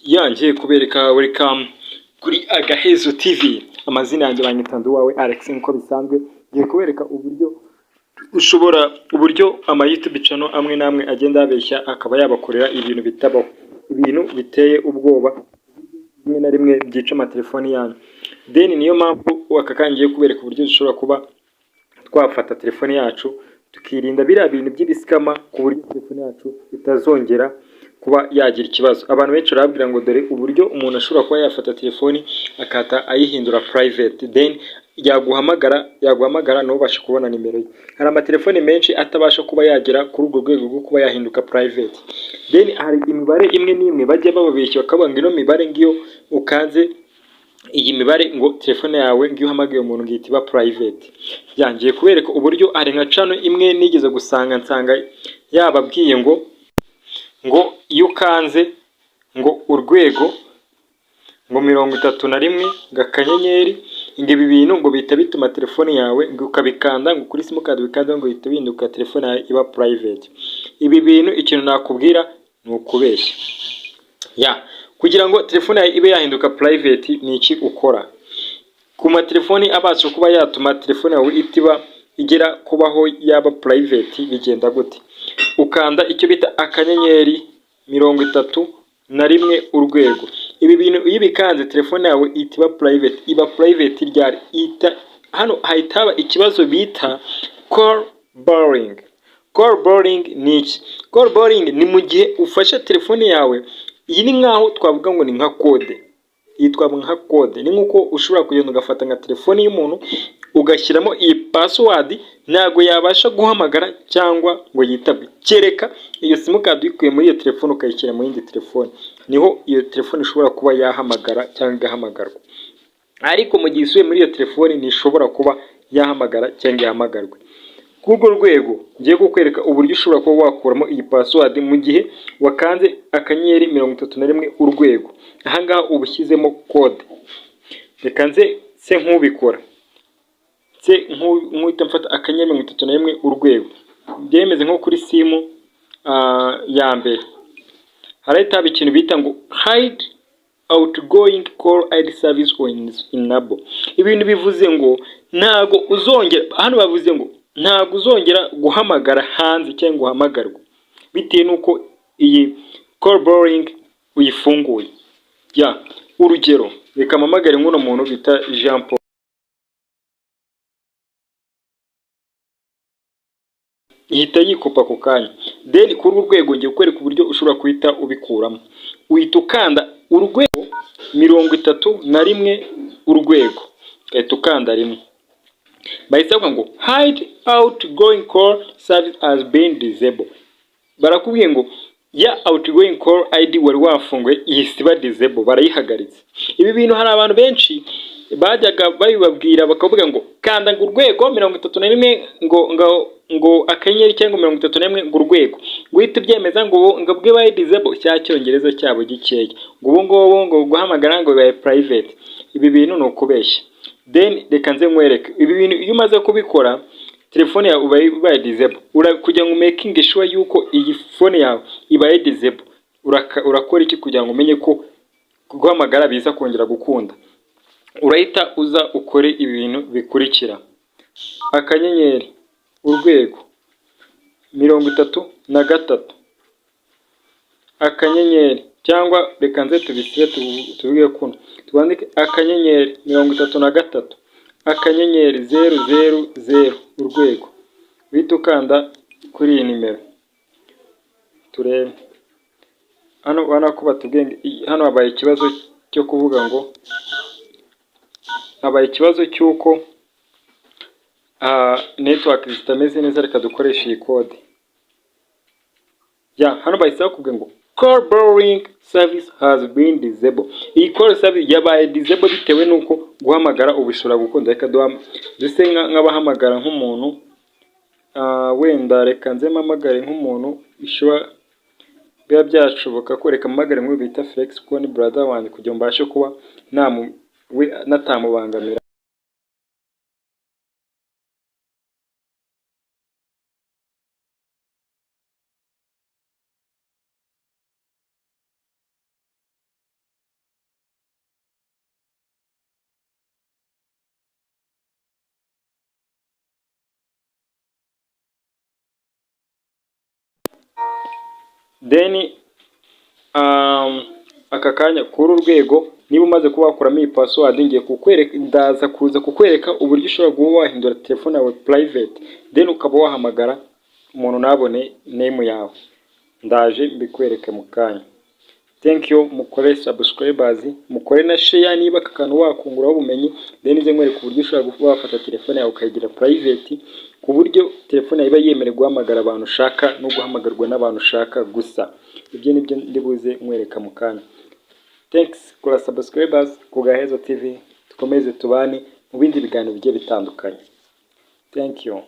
Yangiye kubereka welcome kuri Agahezo TV. Amazina yanjye banyita Nduwawe Alex nk'uko bisanzwe. Ngiye kubereka uburyo ushobora, uburyo ama YouTube channel amwe n'amwe agenda yabeshya, akaba yabakorera ibintu bitabaho, ibintu biteye ubwoba, rimwe na rimwe byica amatelefoni yanyu. Then niyo mpamvu aka kanya ngiye kubereka uburyo dushobora kuba twafata telefone yacu, tukirinda biriya bintu by'ibiscammer, ku buryo telefone yacu itazongera kuba yagira ikibazo. Abantu benshi barababwira ngo dore uburyo umuntu ashobora kuba yafata telefoni akahita ayihindura private, then yaguhamagara ntubashe kubona nimero ye. Hari amatelefoni menshi atabasha kuba yagera kuri urwo rwego rwo kuba yahinduka private. Then hari imibare imwe n'imwe bajya bababeshya, bakavuga ngo ino mibare, ngiyo ukanze iyi mibare, ngo telefone yawe ngiyo uhamagaye umuntu ngo ihita iba private. Yangiye kubereka uburyo hari nka channel imwe nigeze gusanga, nsanga yababwiye ngo iyo ukanze ngo urwego ngo 31 ngo akanyenyeri, ngo ibi bintu ngo bihita bituma telefone yawe, ngo ukabikanda ngo kuri simukadi bikanda, ngo bihita bihinduka telefone yawe iba private. Ibi bintu, ikintu nakubwira ni ukubeshya. Ya, kugira ngo telefone yawe ibe yahinduka private, ni iki ukora? Ku matelefoni abasha kuba yatuma telefone yawe itiba igera kubaho yaba private, bigenda gute? Ukanda icyo bita akanyenyeri 31 urwego. Ibi bintu iyo ubikanze, telefone yawe ihita iba private. Iba private ryari? Ihita hano hahita haba ikibazo bita call barring. Call barring ni iki? Call barring ni mu gihe ufashe telefone yawe, iyi ni nkaho twavuga ngo ni nka code, iyi twavuga nka code, ni nk'uko ushobora kugenda ugafata nka telefone y'umuntu, ugashyiramo iyi password, ntabwo yabasha guhamagara cyangwa ngo yitabwe, kereka iyo simukadi uyikuye muri iyo telefone ukayishyira mu yindi telefone, niho iyo telefone ishobora kuba yahamagara cyangwa igahamagarwa. Ariko mu gihe isubiye muri iyo telefone, ntishobora kuba yahamagara cyangwa ihamagarwe. Kuri urwo rwego ngiye kukwereka uburyo ushobora kuba wakuramo iyi password mu gihe wakanze akanyenyeri 31 urwego. Ahangaha uba ushyizemo code. Reka nze se nk'ubikora, nse nk'uhita mfata akanyenyeri 31 urwego, byemeze nko kuri simu ya mbere, harahita haba ikintu bita ngo "hide outgoing call ID service on enable". Ibintu bivuze ngo ntago uzongera, hano bavuze ngo ntabwo uzongera guhamagara hanze cyangwa uhamagarwe, bitewe n'uko iyi call barring uyifunguye. Ya, urugero, reka mpamagare nk'uno muntu bita Jean Paul, ihita yikupa ako kanya. Then kuri uru rwego ngiye kukwereka uburyo ushobora guhita ubikuramo. Uhita ukanda urwego 31 urwego, ugahita ukanda rimwe. Bahise bavuga ngo "hide outgoing call service has been disabled". Barakubwiye ngo ya outgoing call ID wari wafunguye ihise iba disable, barayihagaritse. Ibi bintu hari abantu benshi bajyaga babibabwira, bakavuga ngo kanda ngo urwego 31 ngo akanyenyeri cyangwa 31 ngo urwego, ngo uhite ubyemeza, ngo bwe baye disable, cya cyongereza cyabo gikeya, ngo ubu ngubu ngo guhamagara ngo bibaye private. Ibi bintu ni ukubeshya. Then reka nze nkwereke ibi bintu. Iyo umaze kubikora, telefone yawe ubaye ibaye disable, kugira ngo making sure yuko iyi phone yawe ibaye disable, urakora iki kugira ngo umenye ko guhamagara biza kongera gukunda? Urahita uza ukore ibintu bikurikira: akanyenyeri urwego 33 akanyenyeri, cyangwa reka nze tubisibe, tuvuge kuno, twandike akanyenyeri 33 akanyenyeri 0 0 0 urwego, uhite ukanda kuri iyi nimero turebe. Hano urabona ko batubwiye, hano habaye ikibazo cyo kuvuga ngo habaye ikibazo cy'uko network zitameze neza. Reka dukoreshe iyi code. Ya, hano bahise bakubwira ngo "call barring service has been disabled". Iyi call service yabaye disable bitewe n'uko guhamagara ubu bishobora gukunda. Reka duse nk'abahamagara nk'umuntu wenda, reka nze mpamagare nk'umuntu bishobora biba byashoboka ko, reka mpamagare nk'uyu bita Felix, kuko ni brother wanjye, kugira ngo mbashe kuba we natamubangamira. Then aka kanya kuri uru rwego, niba umaze kuba wakuramo iyi password, ngiye kukwereka, ndaza kuza kukwereka uburyo ushobora kuba wahindura telefone yawe private, then ukaba wahamagara umuntu ntabone name yawe. Ndaje mbikwereke mu kanya. Thank you. Mukore subscribers, mukore na share niba aka kantu wakunguraho ubumenyi. Then nze nkwereka uburyo ushobora kuba wafata telefone yawe ukayigira private, ku buryo telefone yawe iba yemerewe guhamagara abantu ushaka no guhamagarwa n'abantu ushaka gusa. Ibyo nibyo ndibuze nkwereka mu kanya. Thanks. Kora subscribers ku Gahezo TV, dukomeze tubane mu bindi biganiro bigiye bitandukanye. Thank you.